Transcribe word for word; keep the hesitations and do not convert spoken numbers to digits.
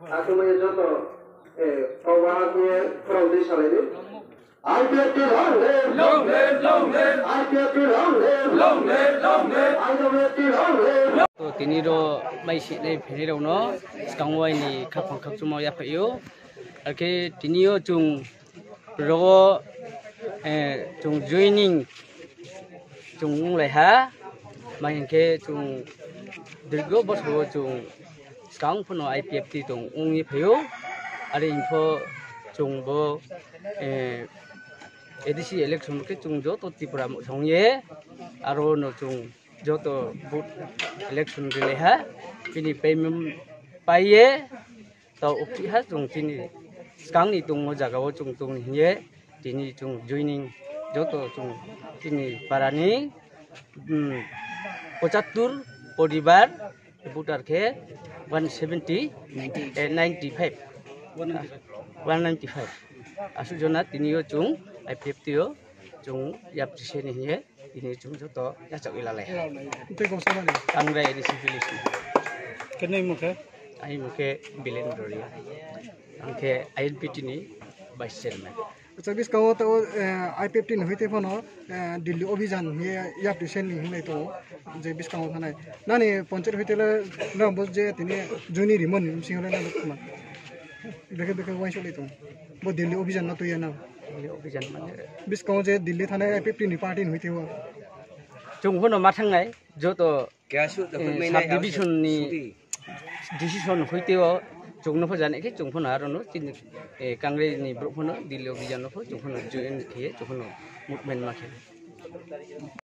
Aswk joto, eh, kok waha khe khorang twi salaidi. I P F T long live! Long live, long live! I P F T long live! Long live, long live! I W F T long live! To tini ro mai si nai phini rok no skang wai ni khapang khapchuma ya phaio. Akhe tini o chung rogo, eh, chung joining chung wng lai ha, mai hwnkhe chung dirgo bosoro chung skang phano I P F T tong wngwi phaio, ari hwnkhe chung bo, eh, A D C election khe chung joto Tripura mung thangye, aro no chung joto vote election rilai ha, bini payment paiye, to ukti ha chung tini skangni tongmo jaga o chung tong hiye, tini chung joining joto chung tini parani, um, pochattur poribar voter khe one seventy, eh, ninety five, one ninety five aswk jona tini o chung I P F T o chung yapri se ni hiye. Tini chung joto yachak wi lalai. Tei kok samani? Ang rai A D C village ni. Kenai mukhe? Ai mukhe Bilendra Riya. Ang khe I N P T ni vice chairman. Acha, biskango to, eh, I P F T ni hoite phano, eh, Delhi Obhijan hiye yapri sen ni hinlai to, je biskango thanai. Nani panchayat hoite le na bo je tini juni rimon ni bising le na khuma. Beke beke waisok lai to. Bo Delhi Obhijan no tuya na. Delhi Obhijan mane. Biskango je Delhi thanai I P F T ni party ni hoite o. Chung hono ma thangnai, joto, eh, sub division ni decision hoite o, chung no pho jani khe chung pho no aro no chini, eh, Congress ni borok pho no Delhi Obhijan no pho chung pho no join khiye chung pho no movement ma khe.